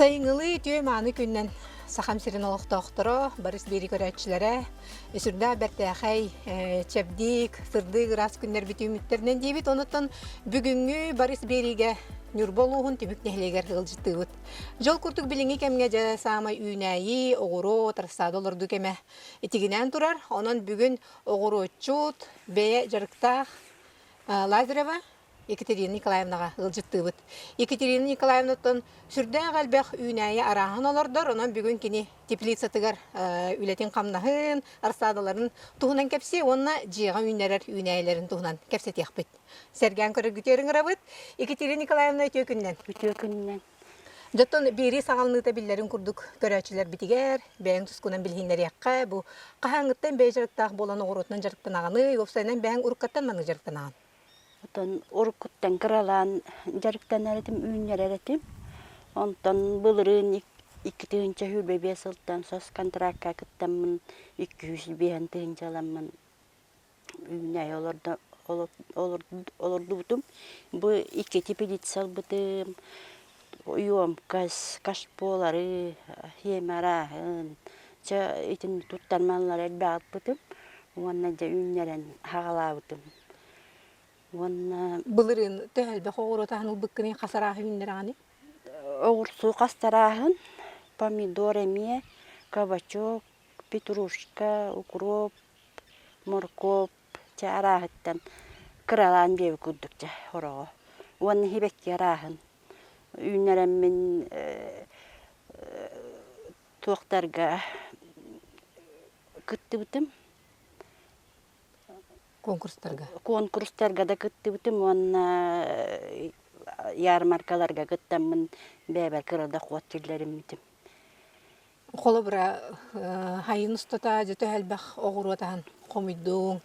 Сайыҥҥылыы үтүө мааны күннэн Сахам сирин олохтоохторо, барыс биэри көрөөччүлэрэ, сүрдээх бэртээхэй, чэбдик, сырдык ыраас күннэрбит үүммүттэринэн диэбит. Онуттан бүгүҥҥү барыс биэриигэ Ньурба улууһун Түмүк нэһилиэгэр ыалдьыттыыбыт. Дьол курдук билиҥҥи кэмҥэ дьэ саамай үүнээйи, оҕуруот, рассада олордуу кэмэ итигинээн турар. Онон бүгүн оҕуруотчут, бэйэ дьарыктаах Лазарева Екатерина Николаевнаҕа ыалдьыттыыбыт. Екатерина Николаевнаттан сүрдээх элбэх үүнээйи арааһын олордор, онон бүгүн кини теплицатыгар үлэтин-хамнаһын, рассадаларын туһунан кэпсиэ уонна дьиэҕэ үүннэрэр үүнээйилэрин туһунан кэпсэтиэхпит. Сэргээн көрөргүтүгэр ыҥырабыт. Екатерина Николаевна үтүө күнүнэн. Үтүө күнүнэн. Дьоттон биэрии саҕаланыыта биллэрин курдук көрөөччүлэрбитигэр бэйэҥ тускунан билиһиннэриэххэ, бу хаһааҥҥыттан бэйэ дьарыктаах буолан оҕуруотунан дьарыктанаҕыный, уопсайынан бэйэҥ уруккаттан маннык дьарыктанаҕын? Оттон уруккуттан кыралаан дьарыктанар этим, үүннэрэр этим. Онтон былырыын 2025 сылтан соцконтракка кыттаммын 205 тыһыынчаламмын үүнээйи олордубутум. Бу икки теплица ылбытым, емкость, кашполары, хиэмэ арааһын, чэ итин туттармаллары элбэҕи ылбытым уонна дьэ үүннэрэн хаҕалаабытым. Уонна Былырыын төһө элбэх оҕуруот аһын ылбыккыный, хас арааһы үүннэрэҕиний? Оҕурсу хастарааһын, помидор эмиэ, кабачок, петрушка, укроп, моркуоп чэ арааһыттан кыралаан биэбит курдук чэ хороҕо. Уонна сибэкки арааһын үүннэрэммин туохтарга кыттыбытым. Конкурстарга? Конкурстарга да кыттыбытым уонна ярмаркаларга кыттаммын бэйэбэр кыра дохуот киллэриммитим. Холобура, хайын устата дьэ төһө элбэх оҕуруот аһын хомуйдуҥ,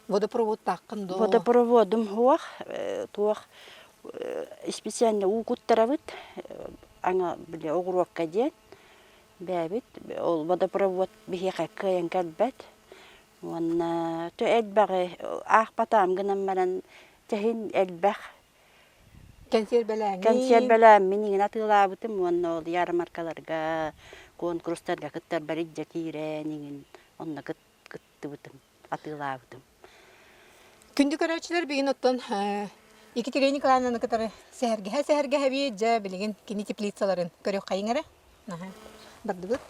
водопроводтааххын дуо? Водопроводум суох, туох специально уу куттарабыт, аны били оҕуруокка диэн бэйэбит ол водопровод биһиэхэ кыайан кэлбэт Уонна то элбэҕи аахпатаам гынан баран тэһин элбэх Кэнсиэрбэлээҥҥин кэнсиэрбэлээммин иҥин атыылаабытым уонна ол ярмаркаларга, куонкурустарга кыттарбар илдьэ киирэн иҥин онно кыттыбытым, атыылаабытым. Күндү көрөөччүлэр бүгүн оттон Екатерина Николаевнаны кытары сэһэргэһэ-сэһэргэһэбит, дьэ билигин кини теплицаларын көрүөххэйиҥ эрэ. Бардыбыт.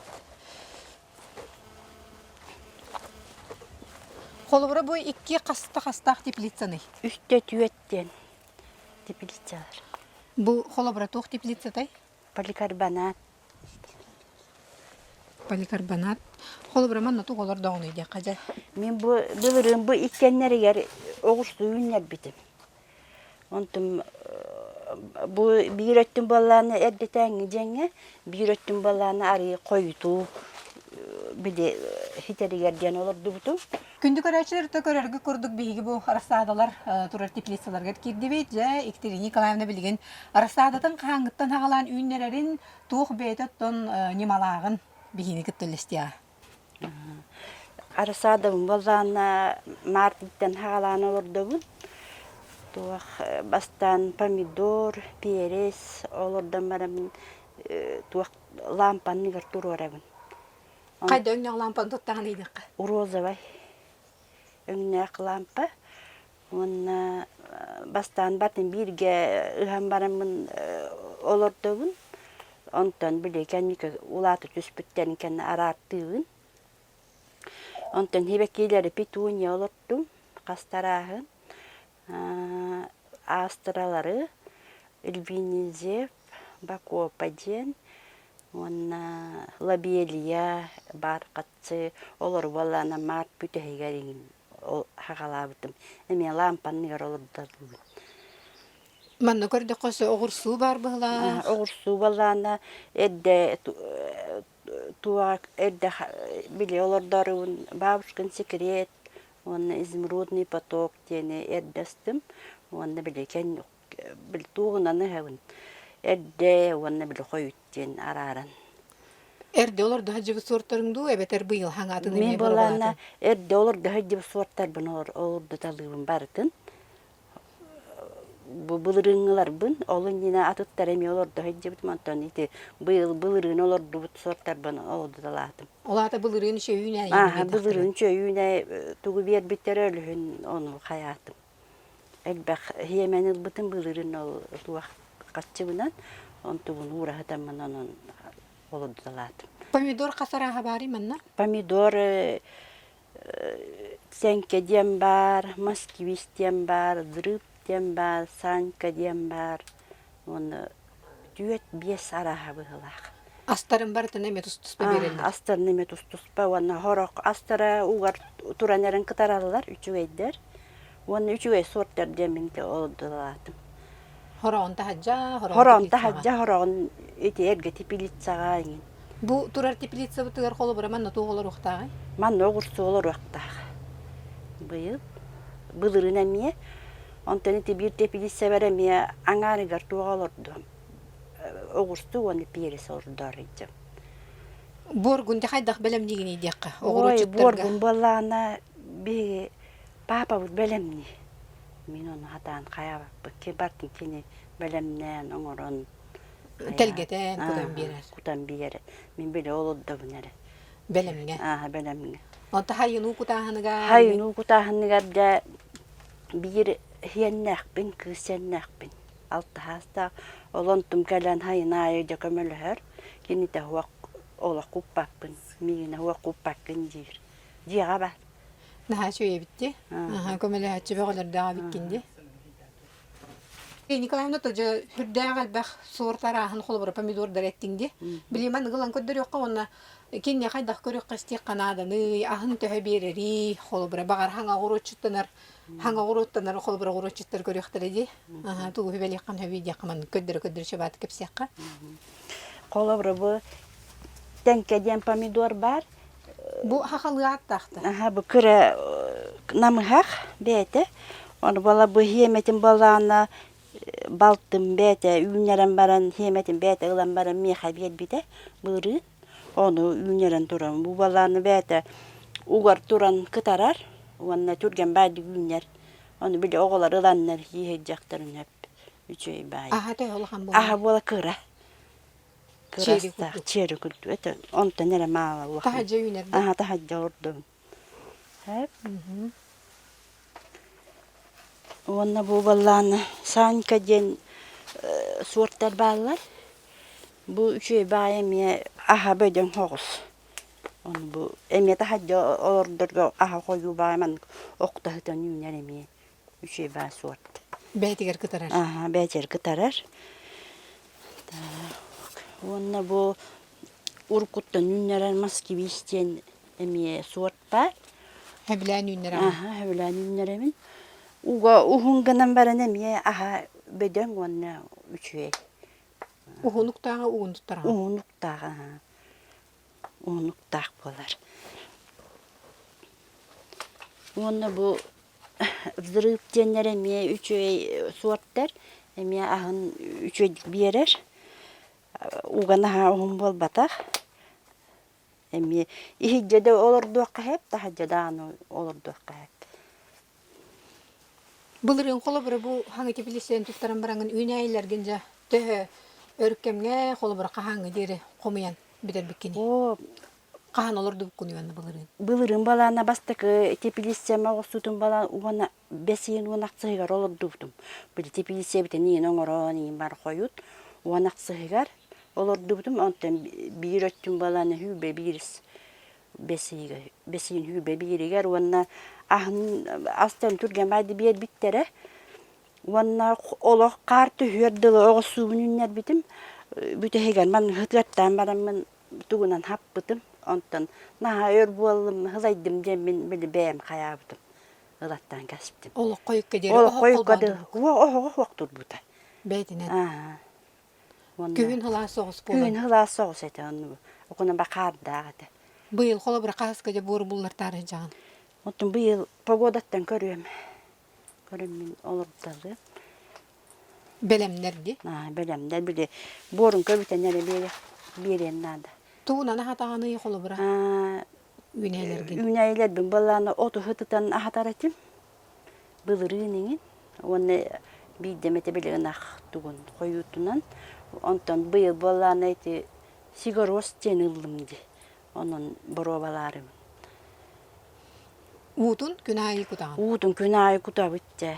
Холобура бу икки хаста хастаах теплицаный? Үстэ түөт диэн теплицалар. Бу холобура туох теплицатай? Поликарбонат. Поликарбонат. Холобура манна туох олордоҕунуй диэххэ дьэ. Мин бу былырыын бу иккиэннэригэр оҕустуу үүннэрбитим. Онтум бу биир өттүн буоллаҕына эрдэтээҥҥи дьиэҥҥэ, биир өттүн буоллаҕына арыый хойутуу били ситэригэр диэн олордубутум. Күндү көрөөччүлэр то көрөргө курдук биһиги бу рассадалар турар теплицаларга киирдибит. Дьэ, Екатерина Николаевна билигин рассадатын хаһааҥҥыттан хаҕалаан үүннэрэрин, туох бэйэтэ оттон ньымалааҕын биһигини кытта үллэстиэҕэ. Арасаадабын буоллаҕына маартыттан саҕалаан олордобун. Туох бастаан помидор, перец олордон бараммын туох лаампа анныгар туруорабын. Хайда өҥнөөх лаампаны туттаҕын ыйдахха? Розовай өҥнөөх лаампа Уонна бастаан батын бииргэ ыһан бараммын олордобун. Онтон били кэнники улаата түспүттэрин кэннэ араартыыбын. Онтон сибэккилэри петуния олортум, хастарааһын, астралары, львиный бакопа диэн уонна лобелия, бархатцы олору буоллаҕына март бүтэһигэр иҥин хаҕалаабытым. Эмиэ лаампанныгар олордорбун. Манна көрдөххө оҕурсуу баар быһылаах. Оҕурсуу балаана эрдэ туох эрдэ били олордорубун бабушкин секрет уонна изумрудный поток диэни эрдэ астым уонна били кэн били туоҕунан ыһабын эрдэ уонна били хойут диэн арааран. Эрдэ олордо сылдьыбыт суортарыҥ дуу эбэтэр быйыл хаҥаатын Мин эмиэ буолаана боруобалаатыҥ? эрдэ олордо сылдьыбыт суортарбын олордуталыыбын барытын. Бу былырыыҥҥыларбын, ол иннинэ атыттар эмиэ олордо сылдьыбытым, онтон ити быйыл былырыын олордубут суортарбын олордуталаатым. Ол аата былырыын үчүгэй Ааһа былырыын үчүгэй тугу биэрбиттэрэ өлүһүн ону хайаатым. Элбэх хиэмэни ылбытым былырыын ол туох хаччыбынан, онтубун уураһытаммын онон олордуталаатым. Помидор хас арааһа баарый манна? Помидор Сэҥкэ диэн баар, москвич диэн баар, дрып диэн баар, Санька диэн баар уонна түөрт-биэс арааһа быһыылаах. Астарын барытын эмиэ тус-туспа биэрэллэр. Астарын эмиэ тус-туспа уонна сорох астара угар туран эрэн кытараллар, үчүгэйдэр. Уонна үчүгэй суортар диэн мин олордулаатым. Хороон таһырдьа, хороон Хороон теплицаҕа. таһырдьа, хороон ити эргэ теплицаҕа иҥин. Бу турар теплицабытыгар холобура манна туох олоруохтааҕый? Манна оҕурсу олоруохтаах. Быйыл, былырыын эмиэ, онтон ити биир теплицабар эмиэ аҥаарыгар туох олордум. Оҕурсу уонна перец олордоор илдьэм. Буоргун дьэ хайдах бэлэмниигиний диэххэ, Ой, оҕуруотчуттарга. буоргун буоллаҕына биһиги паапабыт бэлэмнии. Мин ону сатаан хайаабаппыт. Барытын кини бэлэмнээн, оҥорон Тэлгэтэн, кутан биэрэр. Кутан биэрэр. Мин били олордобун эрэ. Бэлэмҥэ. Ааһа бэлэмҥэ. Онто хайынуу кутааһыныгар? Хайынуу кутааһыныгар дьэ биир сиэннээхпин, кыыс сиэннээхпин. Алтаһаастаах. Ол онтум кэлэн хайын аайы дьэ көмөлөһөр. Кинитэ суох олох куппаппын. Миигинэ суох куппаккын диир. Дьиэҕэ бар. Наһаа үчүгэй эбит дии. Көмөлөһөөччү бөҕөлөрдөөх эбиккин дии. Николаевна тоже сүрдээх элбэх суорт арааһын холобура помидордар эттиҥ дии. Билиман ылан көрдөрүөххэ уонна киниэхэ хайдах көрүөххэ истиэххэ нааданый, аһын төһө биэрэрий, холобура баҕар хаҥа оҕуруотчуттанар, хаҥа оҕуруоттанар холобура оҕуруотчуттар көрүөхтэрэ дии. Тугу сүбэлиэххин сөбүй диэххэ маннык көрдөрө-көрдөрө чабааты кэпсиэххэ. Холобура бу тэҥкэ диэн помидор баар. Бу хахалыы ааттаахтар. Аха бу кыра намыһах бэйэтэ. Ону буола бу хиэмэтин буоллаҕына балтым бэйэтэ үүннэрэн баран хиэмэтин бэйэтэ ылан баран миэхэ биэрбитэ былырыын. Ону үүннэрэн туран бу буоллаҕына бэйэтэ угар туран кытарар уонна түргэн баайдык үүнэр. Ону били оҕолор ыланнар сии сылдьахтарын сөп үчүгэй баайы. Аһа төһө улахан буолла? Аһа буола кыра. Чиэри Кырастаах курдук. чиэри курдук это онтон эрэ маала улахан. Таһырдьа үүнэр да? Аһа таһырдьа олордум. Сөп. Уонна бу баллааны Санька диэн суортар бааллар. Бу үчүгэй баайа эмиэ аһа бөдөҥ соҕус. Ону бу эмиэ таһырдьа олордорго аһа хойуу баҕайы маннык охтоһутан үүнэр эмиэ үчүгэй баай суорт. Бэйэтигэр кытарар. Аһа бэйэтигэр кытарар. Уонна бу уруккуттан үүннэрэр москвич диэн эмиэ суорт баар. Сөбүлээн үүннэрэҕин. Аһа, сөбүлээн үүннэрэбин. Уга уһун гынан баран эмиэ аһа бөдөҥ уонна үчүгэй. Уһун уктааҕа угун туттараҕын. Уһун уктааҕа, уһун уктаах буолар. Уонна бу взрыв диэннэр эмиэ үчүгэй суортар, эмиэ аһын үчүгэйдик биэрэр. Уга наһаа уһун буолбатах. Эмиэ иһирдьэ да олордуохха сөп, таһырдьа даҕаны олордуохха сөп. Былырыын холобура бу хаҥы теплицэни туттаран бараҥҥын үүнээйилэргин дьэ төһө өр кэмҥэ холобура хаһааҥҥы диэри хомуйан бүтэрбиккиний? Оо, Хаһан олордубуккунуй уонна былырыын? Былырыын балаана бастакы теплицэм оҕурсуутун балаан уонна бэсиин уон ахсыһыгар олордубутум. Били теплицэбитин иин оҥорон иин бар хойут уон ахсыһыгар олордубутум. Онтон биир өттүн балаана сүүрбэ биирис бэсиигэ бэсиин сүүрбэ бииригэр уонна аһын астан түргэн баайды биэрбиттэрэ. Уонна олох хаар түһүөр дылы оҕурсуубун үүннэрбитим. Бүтэһигэр манна ытыаттаан бараммын тугунан хаппытым. Онтон наһаа өр буоллум, ылайдым диэммин били бэйэм хайаабытым. Ылаттаан кэспитим. Олоххо юкка диэри Олоххо оһох юкка холбоон дылы турбуккун. оһоҕо суох турбута. Бэйэтинэн. Аа. Уонна Күһүн сылаас соҕус буолан. Күһүн сылаас соҕус этэ онну окуна бакаардаах этэ. Быйыл холобура хаһыска дьэ буору буллартаары сылдьаҕын? Оттон быйыл погодаттан көрүөм. Көрөммүн олордалыам. Бэлэмнэр дии. Аа, бэлэмнэр били буорун көбүтэн эрэ биэриэх биэриэн наада. Тугунан аһатаҕыный холобура? Аа, Үүнээлэргин. Үүнээйилэрбин былаана оту ытытан аһатар этим. Былырыын иҥин уонна биирдэ эмэтэ били ынах тугун хойуутунан. Онтон быйыл буоллаана ити сигарос диэн ыллым дии. Онон боруобалаарым. Уутун күн аайы кутаҕын? Уутун күн аайы кутабыт дьэ.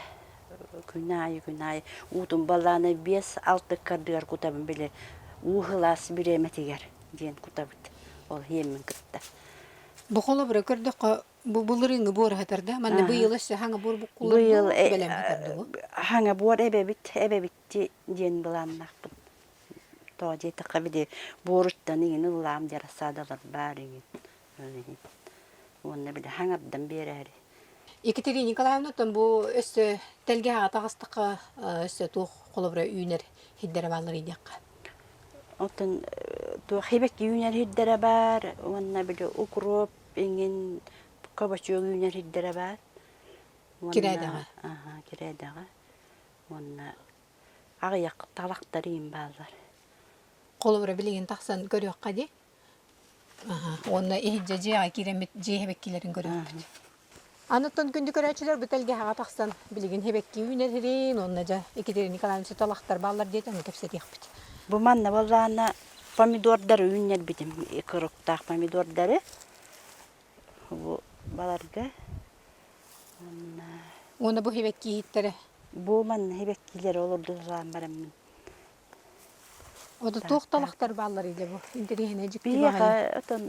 Күн аайы, күн аайы. Уутун балаана 5-6 ыккардыгар кутабын били уу сылаас бириэмэтигэр диэн кутабыт. Ол иэммин кытта. Бу холобура көрдөххө, бу былырыыҥҥы буор аһатар да, манна быйыл өссө хаҥа буор буккуллар Быйыл бэлэм хатар дуу? хаҥа буор эбэбит, эбэбитти диэн былааннаахпын. Тоҕо диэтэххэ били буоруттан иҥин ыллаам диэн рассадалар баар иҥин. Уонна били хаҥардан биэрээри. Екатерина Николаевна, оттон бу өссө тэлгэһэҕэ таҕыстахха өссө туох холобура үүнэр сирдэрэ бааллар диэххэ? Оттон туох хибэкки үүнэр сирдэрэ баар уонна били укроп иҥин кабачок үүнэр сирдэрэ баар. Кирээдэҕэ. Аха, кирээдэҕэ. Уонна аҕыйах талахтар иин бааллар. Холобура билигин тахсан көрүөххэ дии. Уонна иһирдьэ дьиэҕэ киирэммит дьиэ хэбэккилэрин көрүөхпүт. Аныттан күндү көрөөччүлэр бу тэлгэһэҕэ тахсан билигин хэбэкки үүнэр сирин уонна дьэ Екатерина Николаевна талахтар бааллар диэтэ ону кэпсэтиэхпит. Бу манна буоллаҕына помидордары үүннэрбитим кырыктаах помидордары бу баларга уонна Уонна бу хэбэкки иһиттэрэ бу манна хэбэккилэри олордуталаан бараммын Ото туох талахтар бааллар илэ бу интэриэһинэй дьикти Биһиэхэ баҕайы. отон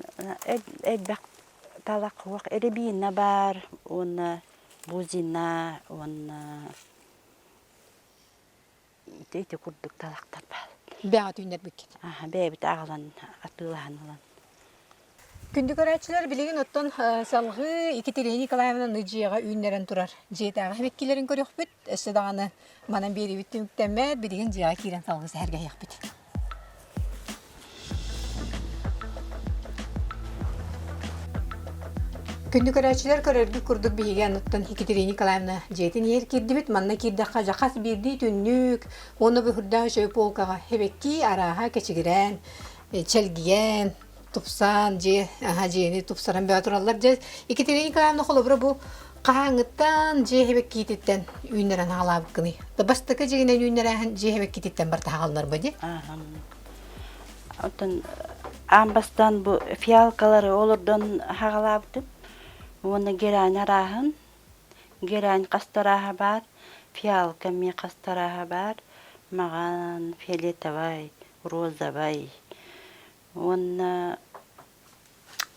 элбэх талах уох рябина баар уонна бузина уонна ити ити курдук талахтар баар. Бэҕэ түүннэрбиккит. Аха бэйэбит аҕалан атыылаһан ылан. Күндү көрөөччүлэр билигин оттон салҕыы Екатерина Николаевна дьиэҕэ үүннэрэн турар дьиэтээҕи сибэккилэрин көрүөхпүт. Өссө даҕаны манан биэриибит түмүктэммэт, билигин дьиэҕэ киирэн салгыы сэһэргэһиэхпит. Күндү көрөөччүлэр көрөргүт курдук биһиги анныттан Екатерина Николаевна дьиэтин иһэр киирдибит. Манна киирдэххэ дьахас биирдии түннүк уонна бөһүрдээх үчүгэй полкаҕа эбэккии арааһа кэчигирээн, чэлгийэн, тупсан дьиэ аһа дьиэни тупсаран бөҕө тураллар. Дьэ Екатерина Николаевна холобура бу хаһааҥҥыттан дьиэ эбэккиититтэн үүннэрэн аҕалаабыккыный? Бастакы дьиҥинэн үүннэрээһин дьиэ эбэккиититтэн барыта аҕаллар дии? Оттон аан бастаан бу фиалкалары олордон хаҕалаабытым уонна герань арааһын герань хас да арааһа баар фиалка эмиэ хас да арааһа баар маҕан фиолетовай розовай Уонна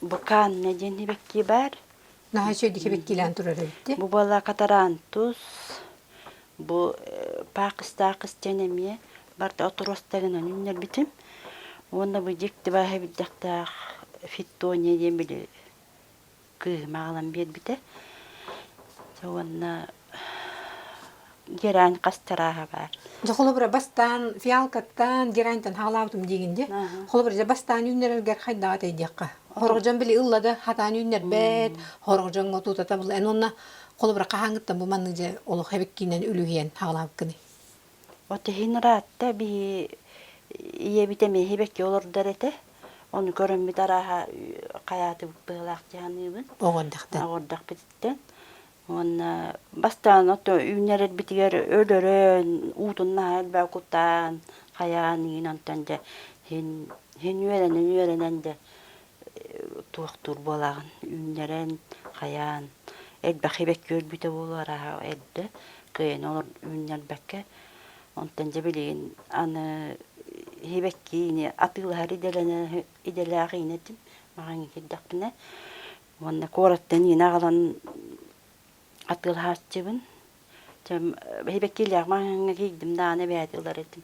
Буканна диэн сибэкки баар. Наһаа үчүгэйдик сибэккилээн турар эбит дии. Бу буолла катарантус, бу паакыстаакыс диэн эмиэ барыта отростарынан үүннэрбитим. Уонна бу дьикти бааһы билдэхтээх фитония диэн били кыыһым аҕалан биэрбитэ. Уонна герань хас чарааһа баар. Дьэ холобура бастаан фиалкаттан герантан хаалаабытым диигин дии. Холобура дьэ бастаан үүннэрэргэр хайдаҕа этэй диэххэ. Хорох дьон били ылла да хатаан үүннэрбэт, хорох дьоҥҥо туутата булла. Эн уонна холобура хаһааҥҥыттан бу маннык дьэ олох эбиккинэн үлүһүйэн хаалаабыккыный? От иһин ыраатта биһи ийэбит эмиэ сибэкки олордор этэ. Ону көрөммүт арааһа хайаатыбыт быһыылаах дии саныыбын. Оҕордохтон. Оҕордохпутуттан. Уонна бастаан ото үүннэрэрбитигэр өлөрөн, уутун наһаа элбэх кутаан, хайаан иҥин онтон дьэ иһин иһин үөрэнэн үөрэнэн дьэ туохтуур буолаҕын үүннэрэн, хайаан элбэх сибэкки өлбүтэ буолуо арааһа эрдэ кыайан олор үүннэрбэккэ онтон дьэ билигин аны сибэккини атыылаһар идэлэнэн идэлээх иинэ этим маҕаҥҥа киирдэхпинэ уонна куораттан иинэ аҕалан атыылаһааччыбын Дьэ сибэккилээх маҕаһыыҥҥа киирдим даҕаны эбээт ылар этим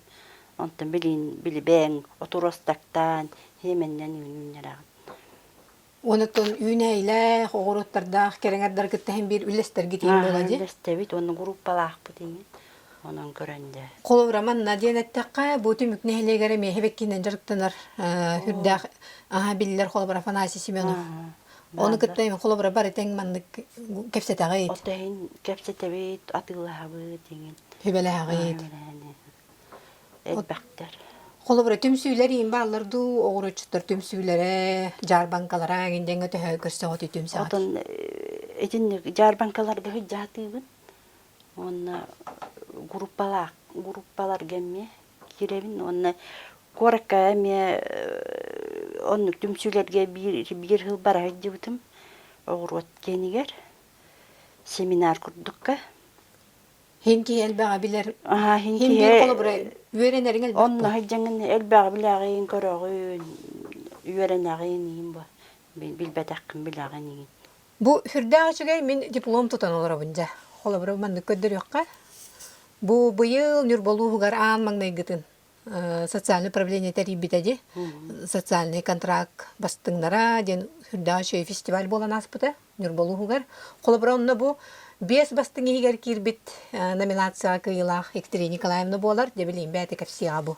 онтон билигин били бэйэҥ отуруостактаан сиэмэннэн үүннэрэҕин Онуттан үүнээйилээх, оҕуруоттардаах, кэрэҥэрдэр кытта иһин биир үллэстэргит иһин буола дии. Үллэстэбит уонна группалаахпыт иҥин. Онон көрөн дьэ. Холобура манна диэн эттэххэ, бу түмүк нэһилиэгэр эмиэ эбэккинэн дьарыктанар үрдээх биллэр холобура Афанасий Семенов. Ону кытта холобура бары тэҥ маннык кэпсэтэҕит. Отоһин кэпсэтэбит, атыылаһабыт иҥин. Сүбэлэһэҕит. Элбэхтэр. Холобура түмсүүлэр иин бааллар дуу, оҕуруччуттар түмсүүлэрэ, дьаарбаҥкалара эҥин диэҥҥэ төһө көрсөҕүт түмсэҕит? Отон итинник дьаарбаҥкаларга сылдьаатыыбын. Уонна группалаах группаларга эмиэ киирэбин уонна куоракка эмиэ оннук түмсүүлэргэ биир биир сыл бара сылдьыбытым оҕуруот киэнигэр семинар курдукка. Хин киһи элбэҕи билэр. Аа хин Хин биир киһи холобура үөрэнэриҥ элбэх онно сылдьаҥҥын элбэҕи билэҕин, көрөҕүн, үөрэнэҕин иин бу билбэтэххин билэҕин иин. Бу сүрдээх үчүгэй мин диплом тутан олоробун дьэ. Холобура маннык көрдөрүөххэ. Бу быйыл Ньурба улууһугар аан маҥнайгытын социальное управление тэрийбитэ дии. Социальный контракт бастыҥнара диэн сүрдээх үчүгэй фестиваль буолан ааспыта Ньурба улууһугар. Холобура онно бу биэс бастыҥ иһигэр киирбит номинацияҕа кыайыылаах Екатерина Николаевна буолар. Дьэ билигин бэйэтэ кэпсиэҕэ бу.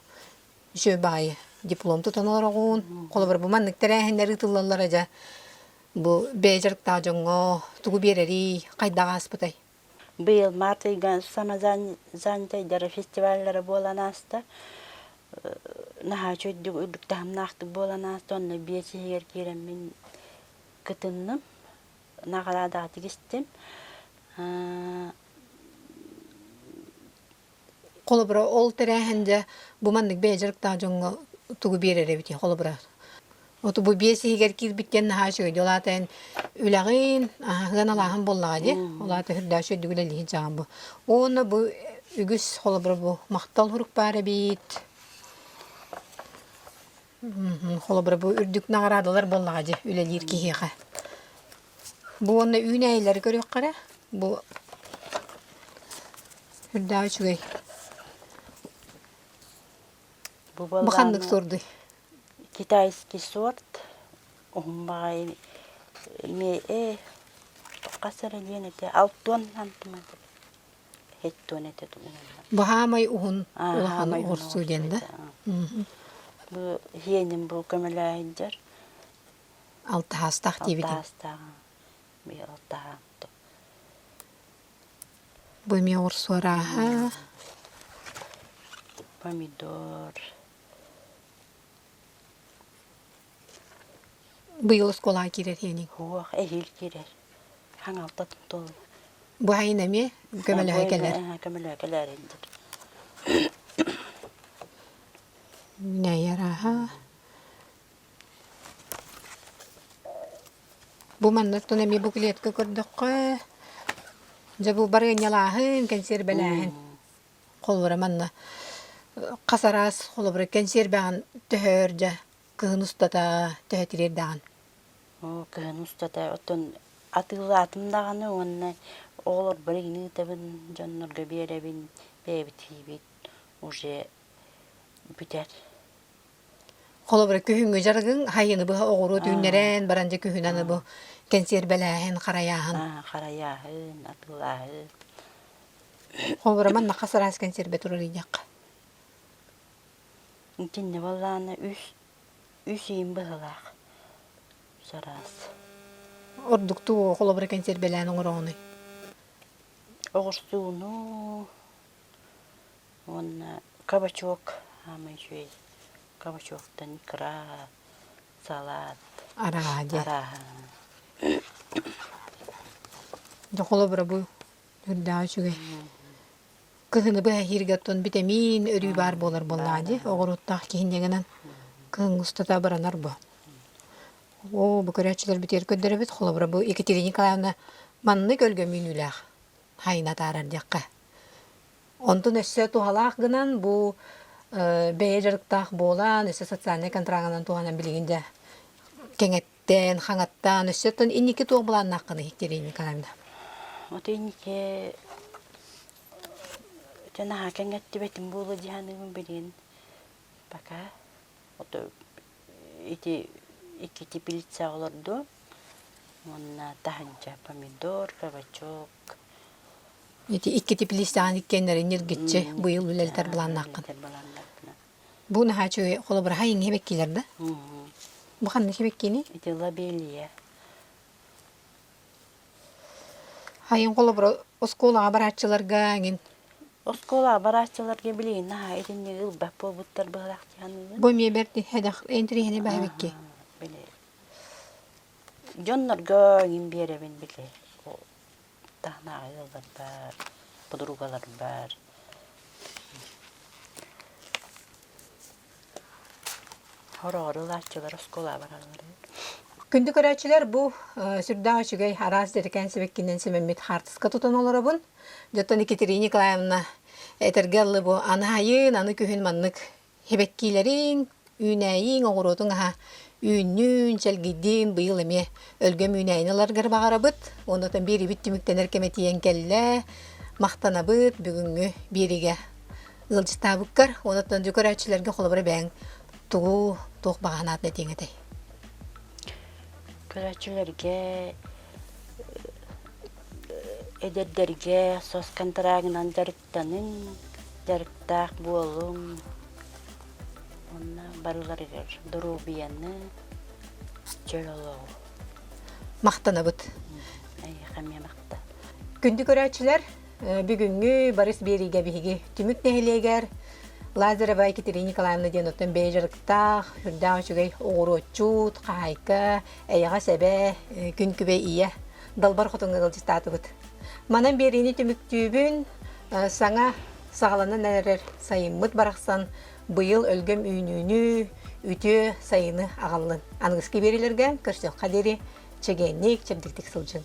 Үчүгэй баҕайы диплом тутан олороҕун. Холобура бу маннык тэрээһиннэр ыытыллаллара дьэ Бу бэйэ дьарыктаах дьоҥҥо тугу биэрэрий, хайдах ааспытай? Быйыл март ыйга самозанятайдара фестиваллара буолан ааста. Наһаа үчүгэйдик үрдүк таһымнаахтык буолан ааста. Онно биэс иһигэр киирэммин кытынным. Наҕараадаҕа тигистим. Холобура, ол тэрээһин дьэ бу маннык бэйэ дьарыктаах дьоҥҥо тугу биэрэр эбитий холобура? Оту бу биэс иһигэр киирбиттэн наһаа үчүгэй ол аата эн үлэҕин, аһаһыан алааһын буоллаҕа дии. Ол аата үрдээх үчүгэйдик үлэлиһин дьаҕан бу. Уонна бу үгүс холобура бу махтал сурук баар эбит. Холобура бу үрдүк наҕараадалар буоллаҕа дии үлэлиир киһиэхэ. Бу уонна үүнээйилэри көрүөххэ эрэ. Бу үрдээх үчүгэй. Бу Бу ханнык буоллаҕына суордуй? китайский сорт уһун баҕайы эмиэ ээ хас эрэ диэн этэ алтуон сантиметр хеттуон этэ Бу хаамай уһун улахан хаамай уһун оҕурсуу диэн да? оҕурсу Бу хиэним бу көмөлөөһүддэр Алтаһаастаах диэбитиҥ. Алтаһаастаах быйыл алтаһаам Бу эмиэ оҕурсу арааһа. Помидор. Быйыл оскуолаҕа киирэр иэниҥ. Суох, эһиил киирэр. Хаҥалтатын туолла. Бу айын эмиэ көмөлөһө кэлэр. Көмөлөһө кэлэр диир. Үүнээйи арааһа. Бу манныттан эмиэ бу клетка көрдөххө, дьэ бу барыанньалааһын, кэнсиэрбэлээһин. Холобура манна хас араас холобура кэнсиэрбэҕин төһөөр дьэ кыһын устата төһө тириэрдэҕин? Оо, кыһын устата оттон атыылаатым даҕаны уонна оҕолорбор игин ыытабын, дьоннорго биэрэбин, бэйэбит сиибит уже бүтэр. Холобура, күһүҥҥү дьарыгыҥ хайыны быһа оҕуруот үүннэрэн баран дьэ күһүн аны бу кэнсиэрбэлээһин, харайааһын. Харайааһын, атыылааһын. Холобура, манна хас араас кэнсиэрбэ турар ыйдахха? Итиннэ буоллаҕына үс үс ыйым быһыылаах чараас. Ордук тугу холобура кэнсиэрбэлээн оҥороҕунуй? Оҕурсууну уонна кабачок саамай үчүгэй. Кабачоктан икра, салат Арааһа диэн. арааһа. Дьэ холобура бу үрдээх үчүгэй. Кыһыны быһа иһииргэ оттон битэмиин өрүү баар буолар буоллаҕа дии. Оҕуруоттаах киһинньэгинэн кыһыҥҥы устата баранар бу. Оо, бу көрөөччүлэрбитигэр көрдөрөбүт. Холобура бу Екатерина Николаевна маннык өлгөм үүнүүлээх хайына атаарар диэххэ. Онтун өссө туһалаах гынан бу бэйэ дьарыктаах буолан, өссө социальнай контрагынан туһанан билигин дьэ кэҥэттэн, хаҥаттаан, өссө оттон инники туох былааннааххыный, Екатерина Николаевна? Вот инники дьэ наһаа кэҥэттибэтим буолуо дии саныыбын билигин пока. Ото ити икки теплицаҕа олордум уонна таһырдьа помидор, кабачок. Ити икки теплицаҕын иккиэннэрин ньиргиччи быйыл үлэлэтэр былааннааххын. Бу наһаа үчүгэй холобураһа иҥиһи бэккилэр да? Бу ханнык сибэккини? Ити лобелия. Хайын холобура оскуолаҕа барааччыларга эҥин Оскуолаҕа барааччыларга билигин наһаа итинник ылбат буолбуттар быһылаах дии саныыбын. Бу эмиэ бэрт эдэх интириэһинэй баһыбикки. Били дьоннорго эҥин биэрэбин били таһынааҕы ыалларбар, подругаларбар. Хороҕор ылааччылар оскуолаҕа бараллар. Күндү көрөөччүлэр, бу сүрдээх үчүгэй араас дьэрэкээн сибэккинэн симэммит хаартыска тутан олоробун. Дьоттон Екатерина Николаевна этэргэ ыллы бу аны айын, аны күһүн маннык сибэккилэриҥ, үүнээйиҥ, оҕуруотуҥ аһа үүннүүн, чэлгийдиин, быйыл эмиэ өлгөм үүнээйини ыларгар баҕарабыт. Оннотон биэрибит түмүктэнэр кэмэ тиийэн кэллэ. Махтанабыт бүгүҥҥү биэриигэ ыалдьыттаабыккар уонна көрөөччүлэргэ холобура бэйэҥ тугу туох баҕа санаатын этиэҥ этэй? Көрөөччүлэргэ эдэрдэргэ сос контрагынан дьарыктаныҥ, дьарыктаах буолуҥ уонна барыларыгар доруобуйаны, чөл олоҕу. Махтанабыт. Эйиэхэ эмиэ махтал. Күндү көрөөччүлэр, Бүгүҥҥү Барыс биэриигэ биһиги Түмүк нэһилиэгэр Лазарева Екатерина Николаевна диэн оттон бэйэ дьарыктаах, сүрдээх үчүгэй оҕуруотчут, хаһаайка, эйэҕэс эбэ, күн күбэй ийэ Далбар Хотуҥҥа ыалдьыттаатыбыт. Манан биэриини түмүктүүбүн. Саҥа саҕаланан эрэр сайыммыт барахсан быйыл өлгөм үүнүүнү, үтүө сайыны аҕаллын. Аныгыскы биэриилэргэ көрсүөххэ диэри чэгиэнник, чэбдиктик сылдьыҥ.